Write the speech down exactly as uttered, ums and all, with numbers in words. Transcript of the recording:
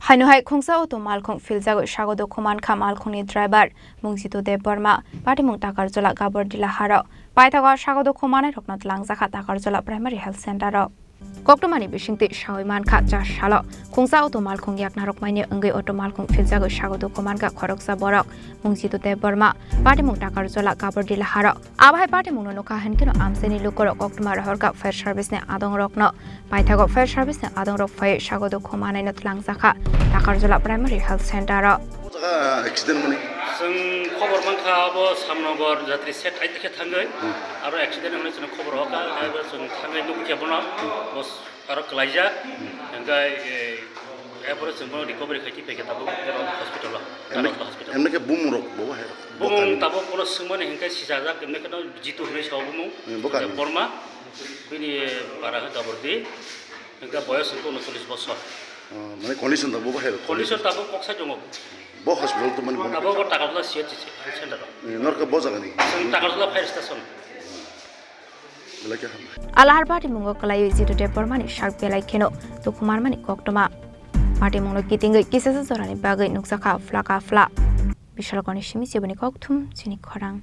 Haino hai khungsa auto malkhung philjagwi sago dukhu mankha malkhungni driver Mungjitu Debbarma, patimung Takarjala Gabardila haro. Paithago sago dukhu manai rokno tlangjak kha Takarjala Primary Health Center o. Koktwmani bisingtwi sawi mankha cha salo khungsa auto malkhung yakna rok maini wngwi auto malkhung philjagwi sago dukhu mankha khoroksa borok Mungjitu Debbarma, patimung Takarjala Gabardila haro. Abo hai patimungno nukha hinkhe no amchaini lukurok koktwma rohorkha fire service ni adongrokno. Paithago fire service ni adongrok phaiwi sago dukhu manaino tlangjak kha Takarjala Primary Health Center o. O jaga accident mani? Chwng khobor mankha abo Samnogor jatri set ai dikhe thangwi. Hmm. Aro accident hwnwi chwngno khobor hoka, abo chwng thangwi nukgwi khe bono, hmm, bos aro kwlaijak. Hmm. Hwnkhe, eh, Erpore chwng bono recovery khai twi phaikha tabuk hospital o. Emni, Takarjala hospital. Emni khe bumung rok bo hai rok? Bumung tabuk bono swngmani hinkhe sijajak, emni khe no Jitu hinwi sao bumung. Eh, bo kani? Borma, bini para khe Gabordi, hinkhe boyos hinkhe unochollis bosor. Oh, mane condition tabuk bo hai rok? Condition tabuk kok sai tongo. Bo hospital to mane bono? Tabuk bo Takarjala C H C center o. Eh, norka bo jaga ni? Chwng Takarjala fire station. Belai khe hambai. Alahar patimungo kwlaiwi Jitu Debbarmani sak belai kheno dukhu manmani koktwma. Patimungno kitingwi kisasa jorani bagwi nukjakha phlaka phla. Bisalokoni simi chiboni kokthum chini khorang.